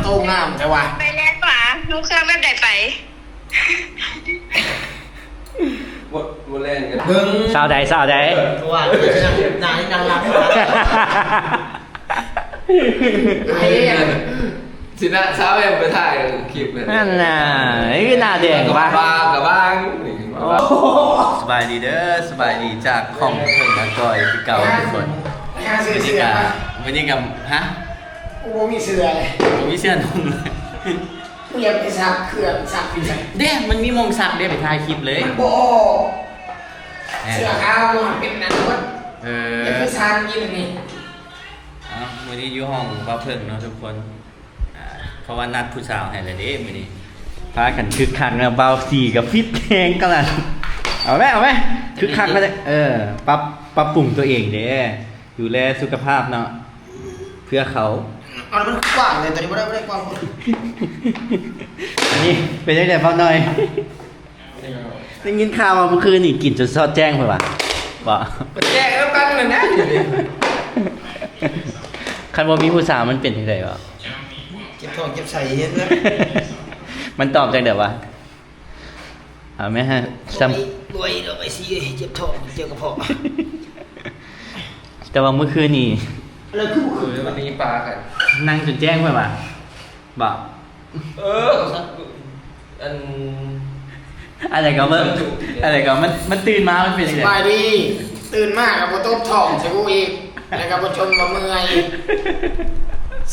ໂຕງາມແທ້ວ່າ ໄປແລ່ນຫວາ? ລົງເຄື່ອງແບບໃດໄປ? ບໍ່ ບໍ່ແລ່ນກັນ ເບິ່ງ ສາວໃດ ສາວໃດ? ເອີ ເພາະວ່ານາງນີ້ນາງລັກ ໄອ້ ຊິນະ ສາວແອມໄປຖ່າຍຄລິບນັ້ນ ນັ້ນນະ ເອີ ໜ້າແດງວ່າ ກະບາງ ກະບາງ. ໂອ້ ສະບາຍດີເດີ ສະບາຍດີຈາກຂອງເພິ່ນອາກອຍຄືເກົ່າທຸກຄົນ. ມື້ນີ້ກະ ມື້ນີ້ກະ ຮະ? ກູບໍ່ມີເສື້ອເລີຍ ບໍ່ມີເສື້ອນຸ່ງເລີຍ. ກູຢາກໄປຊັກເຄື່ອງ ຊັກຢູ່ໃສເດ້? ມັນມີໝ່ອງຊັກເດ້ ໄປຖ່າຍຄລິບເລີຍ ມັນບໍ່ອອກ. ເສື້ອຂາວມັນເປັນອັນໝົດ ເອີ ແຕ່ຄືຊານກິນນີ້. ເອົ້າ ມື້ນີ້ຢູ່ຫ້ອງບ່າວເພິ່ງເນາະທຸກຄົນ ອ່າ ເພາະວ່ານັດຜູ້ສາວໃຫ້ແລ້ວເດ້ມື້ນີ້. ພາກັນຄຶກຄັກນະ ບ່າວສີກະຟິດແຮງຂະໜາດ. ເອົາແມ ເອົາແມ ຄຶກຄັກມາເດີ ເອີ ປັບ ປັບປຸງຕົວເອງເດ້ ດູແລສຸຂະພາບເນາະ ເພື່ອເຂົາ. ເອົາ ມັນກວ້າງເລີຍ ຕົວນີ້ບໍ່ໄດ້ ບໍ່ໄດ້ກວ້າງ. ອັນນີ້ເປັນຈັ່ງໃດບ່າວນ້ອຍ? ໄດ້ຍິນຂ່າວວ່າມື້ຄືນນີ້ກິນຈົນຊອດແຈ້ງເພິ່ນວ່າ ບໍ່? ແຈ້ງນຳກັນນັ້ນນະ. ຄັນບໍ່ມີຜູ້ສາວມັນເປັນຈັ່ງໃດວະ? ເຈັບທ້ອງເຈັບໄສ້ເຮັດນະ. ມັນຕອບຈັ່ງໃດວະ? ເອົາແມ່ ສ່ຳ ລວຍ ລວຍ ລວຍ ໄອ້ສີ ເຈັບທ້ອງ ເຈັບກະເພາະ. ແຕ່ວ່າມື້ຄືນນີ້ ແລ້ວຄືບໍ່ຄືນ ເອີ ວັນນີ້ປາກັນ ນັ່ງຈົນແຈ້ງເພິ່ນວ່າ ບໍ່? ເອີ ອັນ ອັນໃດກໍເບິ່ງ ອັນໃດກໍມັນ ມັນຕື່ນມາມັນເປັນຈັ່ງໃດ? ສະບາຍດີ ຕື່ນມາກໍບໍ່ຕົບທ້ອງໃສ່ກູອີກ ແລ້ວກໍບໍ່ຈົ່ມວ່າເມື່ອຍ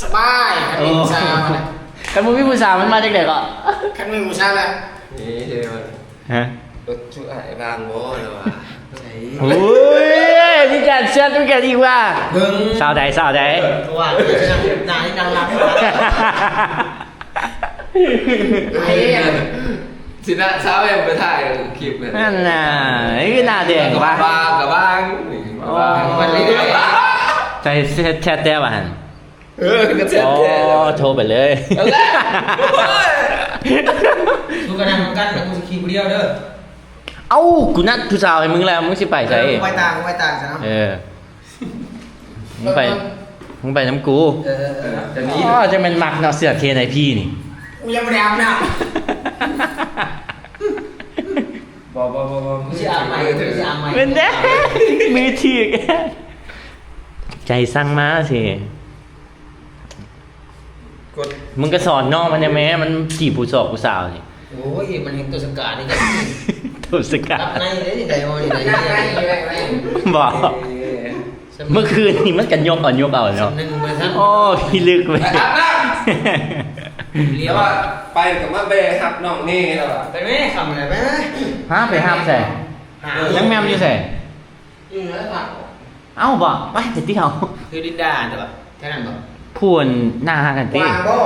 ສະບາຍ. ຄັນມີຜູ້ສາວນະ ໂອ້ ຄັນບໍ່ມີຜູ້ສາວມັນມາຈັ່ງໃດກໍ? ຄັນມີຜູ້ສາວແລ້ວ ເອີ ຮະ? ລົດຈຸອ້າຍວ່າງບໍ່ລະວ່າ. ໂອ້ຍ ມີການແຊັດນຳກັນອີກວ່າ ເບິ່ງ ສາວໃດ ສາວໃດ? ເພາະວ່ານາງນີ້ນາງລັກ ໄອ້ ຊິນະ ສາວແອມໄປຖ່າຍຄລິບນັ້ນ ນັ້ນນະ ຄືໜ້າແດງວ່າ ກະບາງ ກະບາງ ໂອ້ ມັນເລີຍ ໃສ່ແຊັດແທ້ວ່າຫັ້ນ. ເອີ ກໍແຊບແທ້ ອໍ ໂທໄປເລີຍ ນັ້ນແຫຼະ. ໂອ້ຍ ສູກະນັ່ງນຳກັນ ແລ້ວກູຊິຂີ່ຜູ້ດຽວເດີ. ເອົ້າ ກູນັດຜູ້ສາວໃຫ້ມຶງແລ້ວ ມຶງຊິໄປໃສ? ເອີ ໄປຕ່າງ ໄປຕ່າງຊະເນາະ. ເອີ ມຶງໄປ ມຶງໄປນຳກູ. ເອີ ອໍ ຈັ່ງແມ່ນມັກເນາະ ເສື້ອເຄນໄອພີນີ້. ກູຍັງບໍ່ໄດ້ອາບນ້ຳ. ບໍ່ ບໍ່ ບໍ່ ບໍ່ ມຶງຊິອາບໃໝ່ ມຶງຊິອາບໃໝ່. ແມ່ນເດ້ ມືຖືກ ໃຈສັ່ງມາຊິ. ກົດ ມຶງກໍສອນນ້ອງມັນແດ່ແມ້ ມັນຈີບຜູ້ສອກຜູ້ສາວນີ້. ໂອ້ຍ ມັນເຫັນຕົວສະກາດນີ້ ຕົວສະກາດ ລັບໃນເດ້ ໄດ້ບໍ່ນີ້ ໄດ້ບໍ່? ເອີ ເມື່ອຄືນນີ້ມັນກໍຍົກເອົາ ຍົກເອົາເນາະ. ໂອ້ ພິລຶກເວີຍ ໄປອາບນ້ຳ ແລ້ວວ່າໄປກໍມາແວ່ຮັບນ້ອງແດ່ແລ້ວວ່າ. ໄປແມ້ ຄ່ຳແລ້ວ ໄປ ຫາ ໄປຮັບໃສ? ນາງແໝ່ມຢູ່ໃສ? ຢູ່ໃນຜັກ. ເອົ້າ ບໍ່ ໄປ ໄປຕິເຮົາ ຄືດິນດາແຕ່ວ່າ ແຖວນັ້ນບໍ່? ຜູ້ອັນໜ້າຮັກຫັ້ນຕິ ວ່າງບໍ່?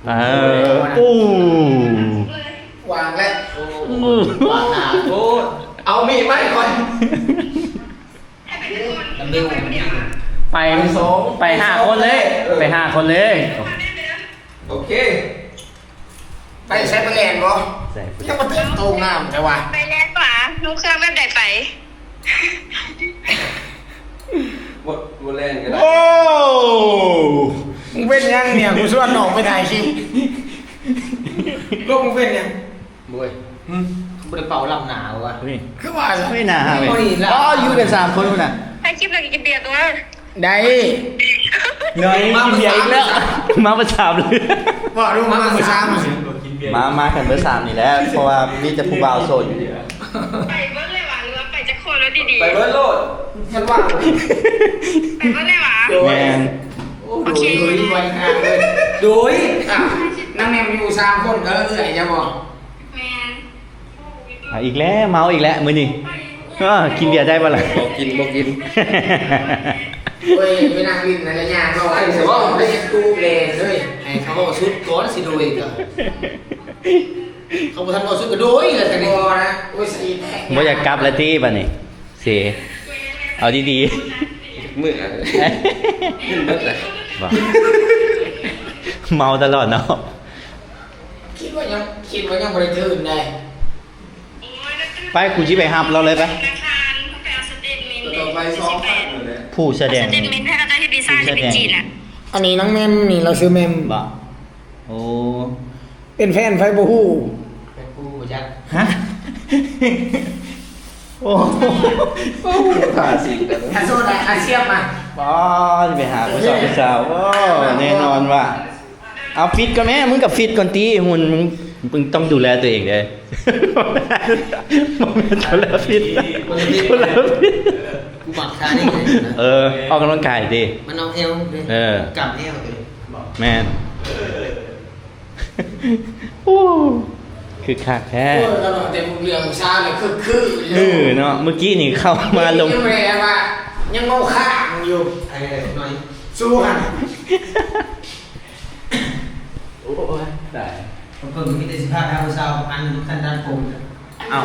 ເອີ ໂອ້ ວ່າງແລ້ວ. ໂອ້ ວ່າງໜ້າໂພດ. ເອົາມີດມາໃຫ້ຂ້ອຍ. ໄປ ໄປສອງ ໄປຫ້າຄົນເລີຍ ເອີ ໄປຫ້າຄົນເລີຍ. ໂອເຄ ໄປໃສ ໄປແລ່ນບໍ່? ໃສ່ ຍັງບໍ່ແຕ່ງໂຕງາມແທ້ວ່າ ໄປແລ່ນຫວາ? ລົງເຄື່ອງແບບໃດໄປ? ບໍ່ ບໍ່ແລ່ນກໍໄດ້. ໂອ້ ມຶງເປັນຫຍັງເນຍ? ກູຊວນນ້ອງໄປຖ່າຍຄລິບ ລູກມຶງເປັນຫຍັງ? ໂອ້ຍ ຫຶ ບໍ່ໄດ້ເປົ່າລຳໜາວະ ນີ້ ຄືວ່າ ເຮີ້ຍ ໜ້າເວີຍ. ອໍ ຢູ່ກັນສາມຄົນພຸ້ນນະ ຖ່າຍຄລິບແລ້ວກິນເບຍຕົວະ. ໄດ້ ນ້ອຍກິນເບຍອີກແລ້ວ ມາປະຈຳເລີຍ. ເວົ້າດູ ມາເບີສາມ ມາ ມາກັນເບີສາມນີ້ແຫຼະ ເພາະວ່າມີແຕ່ຜູ້ບ່າວໂສດຢູ່ນີ້. ໄປເບິດເລີຍຫວາ ຫຼືວ່າໄປຈັກຄົນ? ເວົ້າດີໆ ໄປເບິດໂລດ ຄັນວ່າ ໄປເບິດເລີຍຫວາ? ໂດຍ ແມ່ນ ໂອເຄ ໂດຍ ນາງແນມຢູ່ສາມຄົນ ເອີ ເອື້ອຍເຈົ້າບໍ່? ແມ່ນ. ອ່າ ອີກແລ້ວ ເມົາອີກແລ້ວມື້ນີ້. ເອີ ກິນເບຍໄດ້ບໍ່ລະ? ບໍ່ກິນ ບໍ່ກິນ. ໂອ້ຍ ໄປນັ່ງຫຼິ້ນນັ້ນລະ ຍ່າງເຂົ້າໄປ ໄປເຮັດຕູບແລ່ນເລີຍ. ໃຫ້ເຂົາເວົ້າສຸດກ່ອນ ຊິໂດຍກໍ ເຂົາບໍ່ທັນເວົ້າສຸດກໍໂດຍແລ້ວ. ບໍ່ນະ ໂອ້ຍ ສະອີແຕກ ບໍ່ຢາກກັບລະຕິບາດນີ້ ເສ ເອົາດີໆ. ມື້ ເງິນເບິດແລ້ວ ບໍ່ ເມົາຕະຫຼອດເນາະ. ຄິດວ່າຍັງ ຄິດວ່າຍັງບໍ່ໄດ້ຕື່ນໃດ. ໄປ ກູຊິໄປຮັບລາວເລີຍໄປ. ຜູ້ສະແດງ ສະເຕດເມັນໃຫ້ລາວໄດ້ເຮັດວີຊາ ຊິໄປຈີນນະ. ອັນນີ້ນາງແໝ່ມນີ້ ລາວຊື່ແໝ່ມ. ບໍ່? ໂອ້ ເປັນແຟນໃຜບໍ່ຮູ້. ເປັນກູບໍ່ຈັກ. ຮະ? ໂອ້ ໂອ້ ທາສີ ອາໂຊນ ອາຊຽມມາ. ບໍ່ ຊິໄປຫາຜູ້ສາວ ຜູ້ສາວ. ໂອ້ ແນ່ນອນວ່າ. ເອົາ ຟິດກ່ອນແມ້ ມຶງກໍຟິດກ່ອນຕິ ຫຸ່ນ ມຶງ ມຶງຕ້ອງດູແລຕົວເອງເດ້. ບໍ່ແມ່ນຄົນລະຟິດ ຄົນລະຟິດ. ກູມັກທ່ານີ້ເລີຍນະ. ເອີ ອອກກຳລັງກາຍຕິ ມັນເອົາແອວເດ້. ເອີ ກຳແອວເດ້. ແມ່ນ. ໂອ້ ຄຶກຄັກແທ້. ໂອ້ຍ ເຮົາເວົ້າແຕ່ເລື່ອງຜູ້ສາວແລ້ວຄຶກຄືຢູ່. ເອີເນາະ ມື້ກີ້ນີ້ເຂົ້າມາລົງ ຍັງແວ່ວ່າ ຍັງເວົ້າຄ້າງຢູ່. ເອີ ໜ້ອຍ ສູ້ຫັ້ນ. ໂອ້ຍ ຕາຍ. ເພິ່ນມີແຕ່ຊິພາໄປຫາຜູ້ສາວ ອັນນັ້ນຄັນດັດຜົມ. ເອົ້າ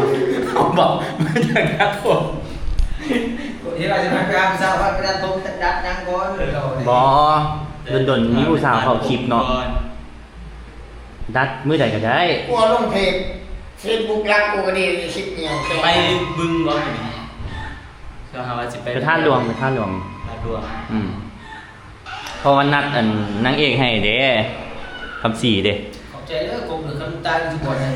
ເອົາ ບໍ່ ມັນຈະດັດຜົມ. ເຮັດວ່າຊິພາໄປຫາຜູ້ສາວ ພາໄປດັດຜົມ ດັດຫຍັງກ່ອນ. ບໍ່ ດົນໆມີຜູ້ສາວເຂົ້າຄລິບເນາະ. ດັດມື້ໃດກໍໄດ້. ກູເອົາລົງເພຈເຟສບຸກຫຼັກກູກໍດີ ຄລິບຫຍັງ. ໄປບຶງບໍ່ມື້ນີ້? ເຈົ້າຫາວ່າຊິໄປ ໄປທາດຫຼວງ ໄປທາດຫຼວງ ທາດຫຼວງ. ອືມ ເພາະວ່ານັດອັນນາງເອກໃຫ້ເດ້ ຄຳສີເດ້. ຂອບໃຈເດີກົບເດີ ຄັນຕາຍຊິບໍ່ໄດ້.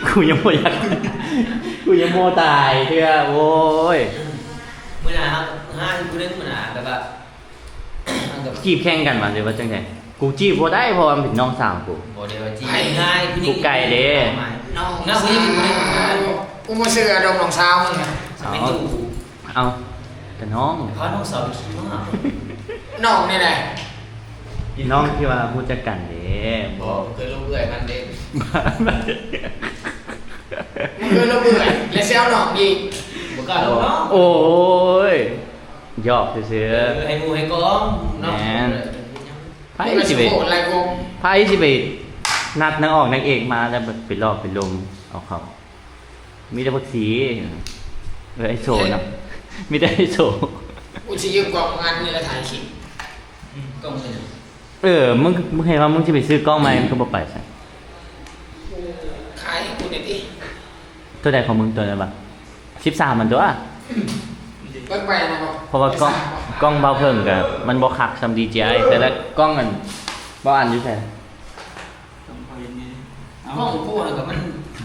ກູຍັງບໍ່ຢາກ ກູຍັງບໍ່ຕາຍເທື່ອ. ໂອ້ຍ ມື້ໜ້າຫາອີກຜູ້ໜຶ່ງ ມື້ໜ້າແບບວ່າ ຈີບແຂ່ງກັນຫວາ ຫຼືວ່າຈັ່ງໃດ? ກູຈີບບໍ່ໄດ້ ເພາະວ່າມັນເປັນນ້ອງສາວກູ. ບໍ່ໄດ້ວ່າຈີບງ່າຍ ຜູ້ຍິງ ກູໄກເດ້. ນ້ອງ ນ້ອງຜູ້ຍິງຜູ້ໜຶ່ງ ກູບໍ່ເຊື່ອດອກ ນ້ອງສາວມຶງນະ. ເອົ້າ ເອົາ ກະນ້ອງ ພານ້ອງສາວໄປຂີ່ມ້າ. ນ້ອງນີ້ແຫຼະ ນ້ອງທີ່ວ່າຮູ້ຈັກກັນເດ້. ບໍ່ ເຄີຍລົມເອື້ອຍມັນເດ້. ເຄີຍລົມເອື້ອຍ ແລ້ວຊິເອົານ້ອງອີກ. ບໍ່ກ້າລົມນ້ອງ. ໂອ້ຍ ຢອກຊື່ໆ. ເອີ ໃຫ້ໝູ່ໃຫ້ກອງເນາະ. ແມ່ນ. ໃຜຊິໄປ ໃຜຊິໄປນັດນາງອອກນາງເອກມາ ແລ້ວໄປຫຼອກໄປລົມເອົາເຂົາ. ມີແຕ່ບັກສີ ເອີ ໄອ້ໂສເນາະ. ມີແຕ່ໄອ້ໂສ. ກູຊິຢືມກ້ອງອັນນີ້ລະຖ່າຍຄລິບ. ອືມ ກ້ອງເປັນຫຍັງ? ເອີ ມຶງ ມຶງເຫັນວ່າມຶງຊິໄປຊື້ກ້ອງໃໝ່ ມຶງຄືບໍ່ໄປຊະ? ຂາຍໃຫ້ກູແດ່ຕິ. ຕົວໃດຂອງມຶງ? ຕົວນັ້ນຫວາ? ສິບສາມມັນຕົວະ. ເບິ່ງໄປນະບໍ່? ເພາະວ່າກ້ອງ ກ້ອງບ່າວເຜິ້ງກະມັນບໍ່ຄັກສ່ຳດີເຈໄອ ແຕ່ລະກ້ອງອັນ ບ່າວອັນຢູ່ໃສ? ກ້ອງກູຫັ້ນກະມັນ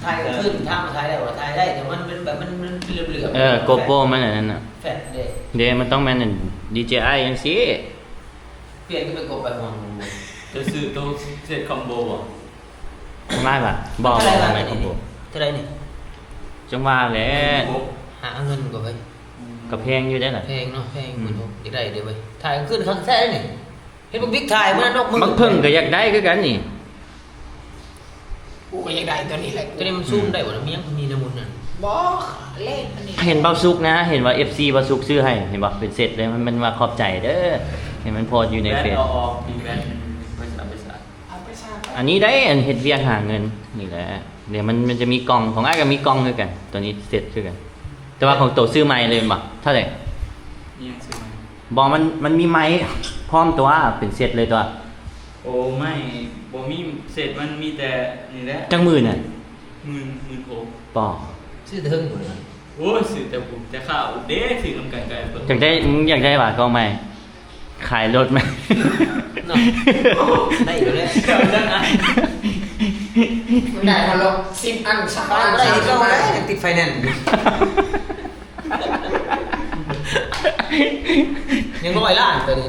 ຖ່າຍກາງຄືນ ຖາມວ່າຖ່າຍໄດ້ບໍ່? ຖ່າຍໄດ້ ແຕ່ມັນເປັນແບບ ມັນ ມັນເຫຼືອບໆ. ເອີ ໂກໂປຣມັນອັນນັ້ນນະ ແຟດເດ້. ເດ້ ມັນຕ້ອງແມ່ນອັນ ດີເຈໄອຈັ່ງຊີ້. ປ່ຽນຄືໄປກົບໄປຫອງ ຈະຊື້ໂຕເຊັດຄອມໂບບໍ່? ຂອງອ້າຍຫວາ? ບໍ່ ບໍ່ ບໍ່ແມ່ນຄອມໂບ. ເທົ່າໃດນີ້? ຈັ່ງວ່າແຫຼະ ຫາເງິນກ່ອນເວີຍ. ກະແພງຢູ່ເດ້ລະ. ແພງເນາະ ແພງ. ອືມ ຢາກໄດ້ເດ້ເວີຍ. ຖ່າຍກາງຄືນຄັກແທ້ນີ້. ເຫັນບັກບິກຖ່າຍມື້ນັ້ນ ນົກມື. ບັກເຜິ້ງກະຢາກໄດ້ຄືກັນນີ້. ກູກະຢາກໄດ້ຕົວນີ້ແຫຼະ. ຕົວນີ້ມັນຊູມໄດ້ບໍ່ລະ? ມີຫຍັງ ມີນ້ຳມັນນັ້ນ? ບໍ່ ເຫຼັ້ນອັນນີ້. ເຫັນບ່າວສຸກນະ ເຫັນວ່າເອັຟຊີບ່າວສຸກຊື້ໃຫ້ ເຫັນບໍ່? ເປັນເຊັດເລີຍ. ມັນ ມັນວ່າຂອບໃຈເດີ. ເຫັນມັນໂພສຢູ່ໃນເຟສ. ອັນນີ້ໄດ໋ ອັນເຮັດວຽກຫາເງິນນີ້ແຫຼະ. ດຽວມັນ ມັນຈະມີກ່ອງ ຂອງອ້າຍກະມີກ່ອງຄືກັນ. ຕົວນີ້ເຊັດຄືກັນ ແຕ່ວ່າຂອງໂຕຊື້ໃໝ່ເລີຍແມ່ນບໍ່? ເທົ່າໃດ? ອີຫຍັງຊື້ໃໝ່? ບໍ່ ມັນ ມັນມີໄມພ້ອມຕົວະ ເປັນເຊັດເລີຍຕົວະ. ໂອ້ ໄມບໍ່ມີເຊັດ ມັນມີແຕ່ນີ້ແຫຼະ. ຈັກໝື່ນນະ? ໝື່ນ ໝື່ນຫົກ. ບໍ່ ຊື້ແຕ່ເທິງພຸ້ນນະ. ໂອ້ຍ ຊື້ແຕ່ພຸ້ນ ແຕ່ຂ້າເດ້ ຊື້ນຳກັນກະໄດ້. ຢາກໄດ້ ຢາກໄດ້ຫວາ ກ້ອງໃໝ່? ຂາຍລົດແມ່ນເນາະ. ໄດ້ຢູ່ເດ້. ໄດ້ມາລົດສິບອັນ ຊາວອັນ ໄດ້ອີກແລ້ວ ຍັງຕິດໄຟແນນຢູ່. ຍັງຮ້ອຍລ້ານຕົວນີ້.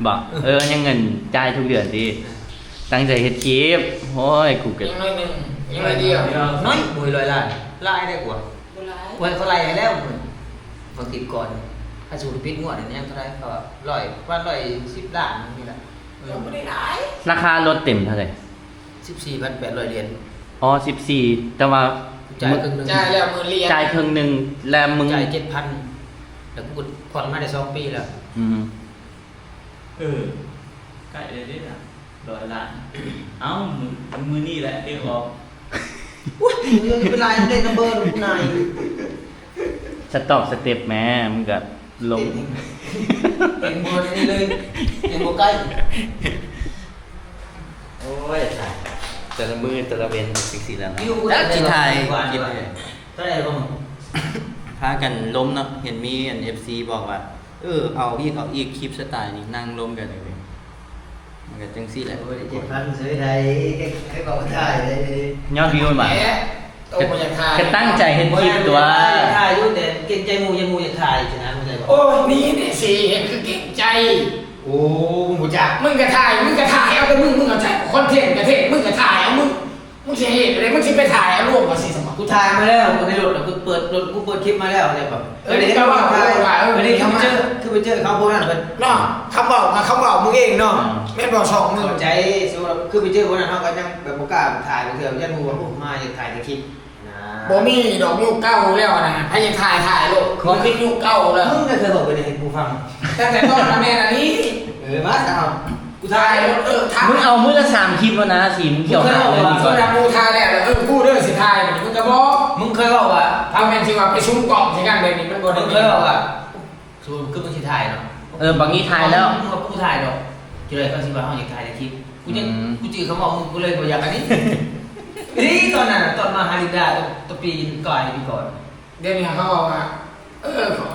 ບໍ່ ເອີ ຍັງເງິນຈ່າຍທຸກເດືອນຕິ. ຕັ້ງໃຈເຮັດຄລິບ. ໂອ້ຍ ກູກະ ຍັງໜ້ອຍໜຶ່ງ ຍັງໜ້ອຍດຽວ. ນ້ອຍ ບໍ່ຮ້ອຍລ້ານ ຫຼາຍໄດ້ກວ່າ. ບໍ່ຫຼາຍ ເຂົາໄລ່ໃຫ້ແລ້ວ. ເຂົາຕິດກ່ອນ ຄັນສົມມຸດປິດງວດນີ້ຍັງເທົ່າໃດ? ເຂົາວ່າຮ້ອຍ ປະມານຮ້ອຍສິບລ້ານນີ້ລະ. ເອີ ບໍ່ໄດ້ຫຼາຍ. ລາຄາລົດເຕັມເທົ່າໃດ? ສິບສີ່ພັນແປດຮ້ອຍຫຼຽນ. ອໍ ສິບສີ່ ແຕ່ວ່າຈ່າຍເຄິ່ງໜຶ່ງ ຈ່າຍແລ້ວໝື່ນຫຼຽນ ຈ່າຍເຄິ່ງໜຶ່ງ ແລ້ວມຶງ ຈ່າຍເຈັດພັນ ແລ້ວກູຜ່ອນມາໄດ້ສອງປີແລ້ວ. ອືມ ເອີ ໃກ້ແລ້ວເດ້ນະ. ຮ້ອຍລ້ານ. ເອົ້າ ມື້ ມື້ນີ້ແຫຼະເພງອອກ. ໂອ້ຍ ເປັນລາຍເດ້ນຳເບີນາຍ. ສະຕອກສະເຕັບແມ້ ມັນກະລົງ ເຫັນບໍ່ໄດ້ເລີຍ ເຫັນບໍ່ໃກ້. ໂອ້ຍ ຕາຍ ແຕ່ລະມື້ແຕ່ລະເວັນຈັ່ງຊີ້ແຫຼະເນາະ. ຈັກຊິຖ່າຍຄລິບ ເທົ່າໃດບໍ່? ພາກັນລົມເນາະ. ເຫັນມີອັນ ເອັຟຊີ ບອກວ່າ ເອີ ເອົາອີກ ເອົາອີກ ຄລິບສະໄຕນີ້ ນັ່ງລົມກັນເລີຍ ມັນກໍຈັ່ງຊີ້ແຫຼະ. ໂອ້ຍ ເຈັດພັນເສີຍໄດ໋ ໃຜເວົ້າໄດ້ເລີຍ ຍອດວິວມັນບາດ. ແໝ ໂຕບໍ່ຢາກຖ່າຍ ກໍຕັ້ງໃຈເຮັດຄລິບຕົວະ. ຢາກຖ່າຍຢູ່ ແຕ່ເກງໃຈໝູ່ ຢ້ານໝູ່ຢາກຖ່າຍຊີ້ນະ ເຂົ້າໃຈບໍ່? ໂອ້ຍ ມີແດ່ຊິເຮັດຄືເກງໃຈ. ໂອ້ ບໍ່ຮູ້ຈັກ ມຶງກໍຖ່າຍ ມຶງກໍຖ່າຍເອົາແຕ່ມຶງ ມຶງເອົາໃຈຄອນເທັນກະເທັນ ມຶງກໍຖ່າຍເອົາ ມຶງ ມຶງຊິເຮັດແນວໃດ ມຶງຊິໄປຖ່າຍອາລົມວ່າຊີ້ຊັ້ນບໍ? ກູຖ່າຍມາແລ້ວ ໃນລົດນະ ກູເປີດລົດ ກູເປີດຄລິບມາແລ້ວ ເຂົ້າໃຈບໍ່? ເອີ ເຈົ້າເວົ້າວ່າ ເອີ ເຈົ້າຄືໄປເຈີ ຄືໄປເຈີເຂົາພວກນັ້ນເພິ່ນເນາະ. ຄຳເວົ້າ ຄຳເວົ້າມຶງເອງເນາະ ອືມ ແມ່ນບໍ່ຊ່ອງມຶງ? ເຂົ້າໃຈ ຄືໄປເຈີພວກນັ້ນ ເຮົາກໍຍັງແບບບໍ່ກ້າຖ່າຍ ບາງເທື່ອຢ້ານໝູ່ວ່າ ໂອ້ ມາຢາກຖ່າຍແຕ່ຄລິບ ບໍ່ມີດອກ ຍຸກເກົ່າແລ້ວນະ ໃຜຢາກຖ່າຍ ຖ່າຍໂລດ ມັນມີຍຸກເກົ່າແລ້ວ. ມຶງກໍເຄີຍບອກໄປໃຫ້ກູຟັງ ຕັ້ງແຕ່ຕອນນັ້ນແມ່ນອັນນີ້. ເອີ ມາຊະ ເອົາ ກູຖ່າຍໂລດ. ເອີ ຖ່າຍ ມຶງເອົາມື້ລະສາມຄລິບແລ້ວນະ ສີມັນຂຽວຫາກເລີຍ. ກູຖ່າຍແລ້ວ ເອີ ກູເດີຊິຖ່າຍ ມຶງກໍບອກ ມຶງເຄີຍເວົ້າວ່າ ຖ້າແມ່ນຊິວ່າໄປຊຸມກ້ອງໃສ່ກັນແບບນີ້ ມັນບໍ່ໄດ້. ມຶງເຄີຍເວົ້າວ່າ ສົມມຸດຄືມຶງຊິຖ່າຍເນາະ ເອີ ບັກນີ້ຖ່າຍແລ້ວ ມຶງວ່າກູຖ່າຍດອກ ເຈົ້າໃດເຂົາຊິວ່າເຮົາຢາກຖ່າຍແຕ່ຄລິບ. ກູຍັງ ອືມ ກູຈື່ຄຳເວົ້າມຶງ ກູເລີຍບໍ່ຢາກອັນນີ້. ນີ້ຕອນນັ້ນນະ ຕອນມາຫາລິນດາ ຕອນ ຕອນປີກາຍ ປີກ່ອນ ດຽວນີ້ເຂົາເວົ້າວ່າ ເອີ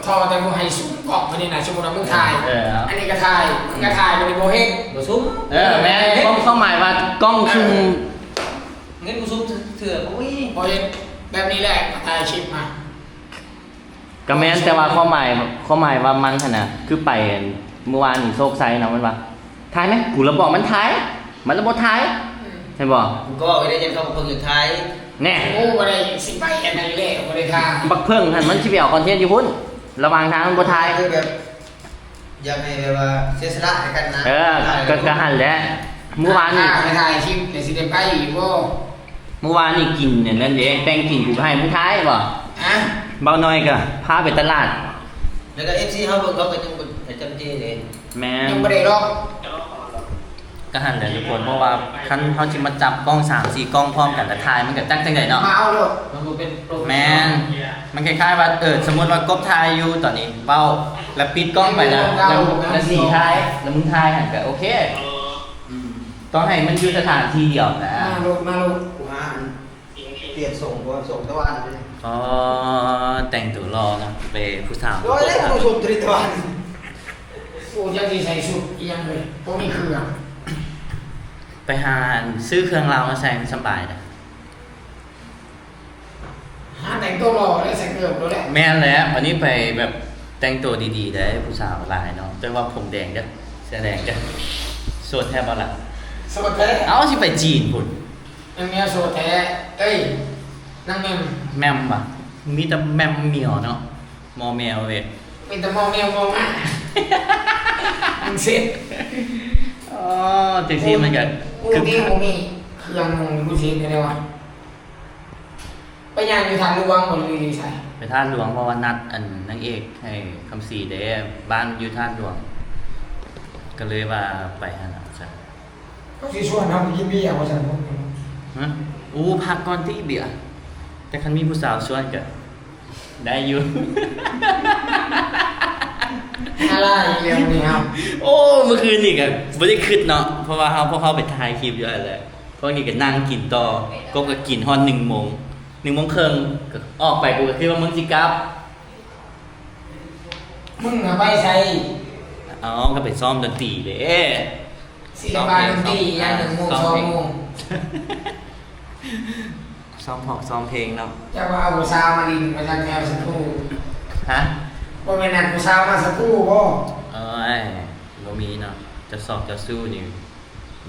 ທໍ່ແຕ່ບໍ່ໃຫ້ຊຸມກ້ອງ ບາດນີ້ນະ ສົມມຸດວ່າມຶງຖ່າຍ ເອີ ອັນນີ້ກໍຖ່າຍ ມຶງກໍຖ່າຍ ບາດນີ້ບໍ່ເຮັດ ບໍ່ຊຸມ. ເອີ ແມ່ນ ຄວາມ ຄວາມໝາຍວ່າກ້ອງຊຸມ ເງິນບໍ່ຊຸມເທື່ອ ບໍ່ມີ ບໍ່ເຮັດ ແບບນີ້ແຫຼະ ຖ່າຍຄລິບມາ. ກໍແມ່ນ ແຕ່ວ່າຄວາມໝາຍ ຄວາມໝາຍວ່າມັນຫັ້ນນະ ຄືໄປມື້ວານນີ້ໂຊກໄຊນະ ມັນວ່າ ຖ່າຍໄໝ? ກູລະບອກມັນຖ່າຍ ມັນລະບໍ່ຖ່າຍ ອືມ ເຫັນບໍ່? ກູກໍເວົ້າໄປໄດ້ ຢ້ານເຂົາບໍ່ເບິ່ງຢາກຖ່າຍແນ່. ໂອ້ ບໍ່ໄດ້ຊິໄປອັນນັ້ນແຫຼະ ບໍ່ໄດ້ຖ່າຍ. ບັກເຜິ້ງຫັ້ນມັນຊິໄປເອົາຄອນເທັນຢູ່ພຸ້ນ ລະຫວ່າງທາງມັນບໍ່ຖ່າຍ ຄືແບບ ຢາກໃຫ້ແບບວ່າເສຍສະຫຼະໃຫ້ກັນນະ. ເອີ ກໍ ກໍຫັ້ນແຫຼະ ມື້ວານນີ້ ຖ້າໄປຖ່າຍຄລິບ ແລ້ວຊິໄດ້ໄປອີກບໍ່? ມື້ວານນີ້ກິນອັນນັ້ນເດ້ ແຕ່ງກິນ ກູກໍໃຫ້ມຶງຖ່າຍບໍ່? ຮະ? ເບົາໜ້ອຍກໍພາໄປຕະຫຼາດ ແລ້ວກໍເອັຟຊີເຮົາເບິ່ງ ເຂົາກໍຍັງບໍ່ໃຫ້ຈຳເຈເດ້. ແມ່ນ ຍັງບໍ່ໄດ້ດອກ. ກໍຫັ້ນແຫຼະທຸກຄົນ ເພາະວ່າຄັນເຮົາຊິມາຈັບກ້ອງສາມສີ່ກ້ອງພ້ອມກັນແລ້ວຖ່າຍ ມັນກໍຈັກຈັ່ງໃດເນາະ ມາເອົາໂລດ ມັນບໍ່ເປັນໂປຣເຟສຊັນນໍ. ແມ່ນ ມັນຄ້າຍໆວ່າ ເອີ ສົມມຸດວ່າກົບຖ່າຍຢູ່ຕອນນີ້ ເວົ້າ ແລ້ວປິດກ້ອງໄປແລ້ວ ແລ້ວ ແລ້ວສີຖ່າຍ ແລ້ວມຶງຖ່າຍຫັ້ນກໍໂອເຄ. ອືມ ຕ້ອງໃຫ້ມັນຢູ່ສະຖານທີ່ດຽວນະ. ມາໂລດ ມາໂລດ ກູຫາອັນ ປ່ຽນຊົງ ບໍ່ຊົງຕາຫວານເດ້. ອໍ ແຕ່ງໂຕຫຼໍ່ເນາະ ໄປຜູ້ສາວ. ໂອ້ຍ ຜູ້ຊົງຕາຫວານ ໂອ້ ຈັກຊິໃສ່ຊຸດອີ່ຫຍັງເລີຍ ບໍ່ມີເຄື່ອງ. ໄປຫາຊື້ເຄື່ອງລາວມາໃສ່ ມັນສະບາຍເດ້. ຫາແຕ່ງໂຕຫຼໍ່ແລ້ວໃສ່ເກີບໂລດແຫຼະ. ແມ່ນແຫຼະ ບັດນີ້ໄປແບບແຕ່ງໂຕດີໆ ໄດ້ຜູ້ສາວຫຼາຍເນາະ. ແຕ່ວ່າຜົມແດງເດີ້ ເສື້ອແດງເດີ້. ໂສດແທ້ບໍ່ລະ? ໂສດແທ້. ເອົ້າ ຊິໄປຈີນພຸ້ນ. ນາງແມວໂສດແທ້. ເອີຍ ນາງແມມ. ແມມຫວາ? ມີແຕ່ແມມໝຽວເນາະ. ມໍແມວເວີຍ. ມີແຕ່ມໍແມວມໍໝາ. ມຶງເຊັດ. ອໍ ຈັ່ງຊີ້ມັນກໍ ໂອ້ ຄື ບໍ່ມີ ບໍ່ມີເຄື່ອງນຸ່ງ ກູຊິເຮັດແນວໃດວະ? ໄປຍ່າງຢູ່ທາດຫຼວງບໍ່ ຫຼືຢູ່ໃສ? ໄປທາດຫຼວງ ເພາະວ່ານັດອັນນາງເອກໃຫ້ຄຳສີເດ້ ບ້ານຢູ່ທາດຫຼວງ ກໍເລີຍວ່າໄປຫັ້ນນະ. ເຂົາຊິຊວນເຮົາໄປກິນເບຍວ່າຊັ້ນ. ຮະ? ໂອ້ ພັກກ່ອນຕິເບຍ. ແຕ່ຄັນມີຜູ້ສາວຊວນກໍໄດ້ຢູ່. ອາລາຍແລ້ວນີ້ເຮົາ. ໂອ້ ມື້ຄືນນີ້ກໍບໍ່ໄດ້ຄິດເນາະ ເພາະວ່າເຮົາ ພວກເຮົາໄປຖ່າຍຄລິບຢູ່ຫັ້ນແຫຼະ ພວກນີ້ກໍນັ່ງກິນຕໍ່ ກົບກໍກິນຮອດໜຶ່ງໂມງ ໜຶ່ງໂມງເຄິ່ງ ກໍອອກໄປ ກູກໍຄິດວ່າມຶງຊິກັບ. ມຶງນະໄປໃສ? ເອົ້າ ກໍໄປຊ້ອມດົນຕີເດ້. ສິລະປະດົນຕີຍາມໜຶ່ງໂມງ ສອງໂມງ ຊ້ອມຮ້ອງ ຊ້ອມເພງເນາະ. ເຈົ້າວ່າເອົາຜູ້ສາວມາຫຼິ້ນ ມາຈາກແຖວສະພູ. ຮະ? ບໍ່ແມ່ນນັດຜູ້ສາວມາສະພູບໍ່? ໂອ້ຍ ບໍ່ມີເນາະ. ເຈົ້າຊອກເຈົ້າຊູ້ນີ້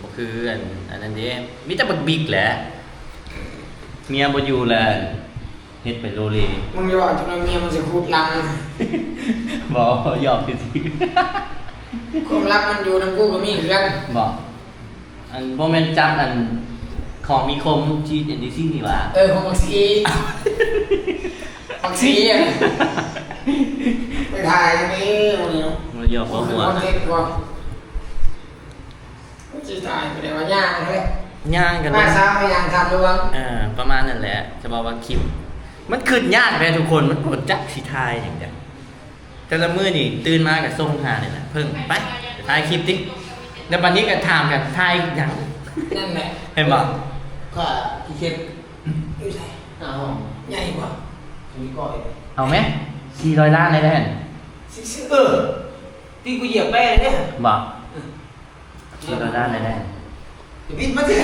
ບໍ່ຄືອັນ ອັນນັ້ນເດ້ ມີແຕ່ບັກບິກແຫຼະ ເມຍບໍ່ຢູ່ແລ້ວ ເຮັດໄປໂລເລ. ມຶງຢ່າເວົ້າ ຈົນວ່າເມຍມັນຊິຂູດຫຼັງ. ບໍ່ ຫຍອກຊື່ໆ. ຄວາມລັບມັນຢູ່ນຳກູກໍມີຄືກັນ. ບໍ່ ອັນ ບໍ່ແມ່ນຈັບອັນ ຂອງມີຄົມ ທີ່ເອັນດີຊີນີ້ຫວາ? ເອີ ຂອງບັກຊີ ບັກຊີອະ ໄປຖ່າຍນີ້ ມັນຫຍອກບໍ່ຫົວ ຄອນເທັນບໍ່? ຊິຕາຍໄປແລ້ວວ່າຍ່າງເລີຍ ຍ່າງກັນເລີຍ ມາສາມມາຍ່າງທາດຫຼວງ. ເອີ ປະມານນັ້ນແຫຼະ ຈະບອກວ່າຄລິບມັນຄຶດຍາກເດ້ທຸກຄົນ ມັນບໍ່ຈັກຊິຖ່າຍຫຍັງເດ້. ແຕ່ລະມື້ນີ້ຕື່ນມາກໍສົ່ງຫານີ້ແຫຼະ ເພິ່ງ ໄປ ໄປຖ່າຍຄລິບຕິ ແລ້ວບັດນີ້ກໍຖາມກັນ ຖ່າຍຫຍັງ? ນັ້ນແຫຼະ ເຫັນບໍ່? ຂ້າຂີ້ເຂັດ ຢູ່ໃສ? ໜ້າຫ້ອງ ໃຫຍ່ບໍ່? ມີກ້ອຍ ເອົາແມ ສີ່ຮ້ອຍລ້ານໄດ້ແລ້ວຫັ້ນ. ຊິຊື້ ເອີ ຕີກູຢຽບແປ້ເດ້. ບໍ່ ເອີ ໂດນດ້ານແນ່ໆ. ບິດມາຊິ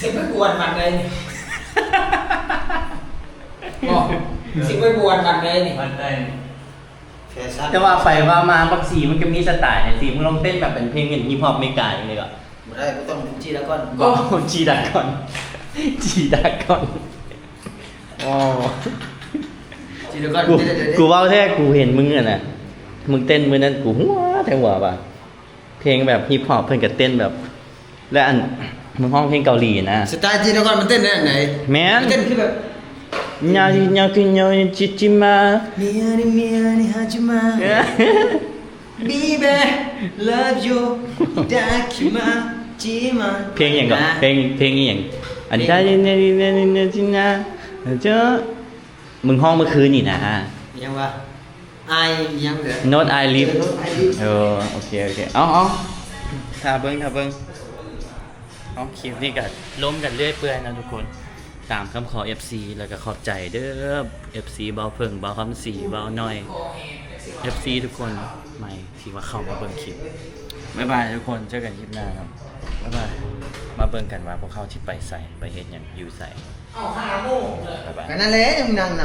ຊິໄປກວນວັດໃດນີ້? ບໍ່ ຊິໄປກວນວັດໃດນີ້? ວັດໃດ? ແຟຊັນ. ແຕ່ວ່າໄປວ່າມາ ບັກສີມັນກໍມີສະໄຕນຈັ່ງຊີ້. ມຶງລອງເຕັ້ນແບບເປັນເພງຮີບຮອບເມກາຈັ່ງຊີ້ກໍ ບໍ່ໄດ້ ບໍ່ຕ້ອງຈີດາກອນ. ບໍ່ ຈີດາກອນ ຈີດາກອນ. ໂອ້ ຈີດາກອນ. ກູ ເປັນຈັ່ງໃດເດ້? ກູເວົ້າແທ້ ກູເຫັນມຶງຫັ້ນນະ ມຶງເຕັ້ນມື້ນັ້ນ ກູຫົວແທ້ຫົວວ່າ ເພງແບບຮີບຮອບເພິ່ນກໍເຕັ້ນແບບ ແລະ ອັນ ມຶງຮ້ອງເພງເກົາຫຼີນະ. ສະໄຕຈີດາກອນມັນເຕັ້ນແນວໃດ? ແມ່ນ ມັນເຕັ້ນຄືແບບ ຍາວ ຍາວ ຍາວ ຍາວ ຈິຈິມາ ມີຍານິ ມີຍານິ ຮາຈິມາ ເອີ ບີເບ ເລີບຢູ ດາຄິມາ ຈິມາ. ເພງຫຍັງເກາະ? ເພງ ເພງອີ່ຫຍັງ? ອັນ ເພງ ດານິ ເນ ເນ ເນ ເນ ຈິນາ ເຈົ້າ ມຶງຮ້ອງມື້ຄືນນີ້ນະ. ອີ່ຫຍັງວະ? ອາຍຫຍັງເດີ? Not I Live. ເອີ Not I Live. ເອີ ໂອເຄ ໂອເຄ. ເອົາ ເອົາ ຖ້າເບິ່ງ ຖ້າເບິ່ງ. ເອົາ ຄລິບນີ້ກໍລົມກັນເລື້ອຍເປື່ອຍເນາະທຸກຄົນ ຕາມຄຳຂໍເອັຟຊີ ແລ້ວກໍຂອບໃຈເດີ ເອັຟຊີ ເບົາເຜິ້ງ ເບົາຄຳສີ ເບົາໜ້ອຍ ເອັຟຊີ ທຸກຄົນໃໝ່ທີ່ວ່າເຂົ້າມາເບິ່ງຄລິບ. ບາຍບາຍທຸກຄົນ ເຈີກັນຄລິບໜ້າເນາະ. ບາຍບາຍ. ມາເບິ່ງກັນວ່າພວກເຮົາຊິໄປໃສ ໄປເຮັດຫຍັງ ຢູ່ໃສ. ບາຍບາຍ. ກໍນັ້ນແຫຼະ ຍັງນັ່ງ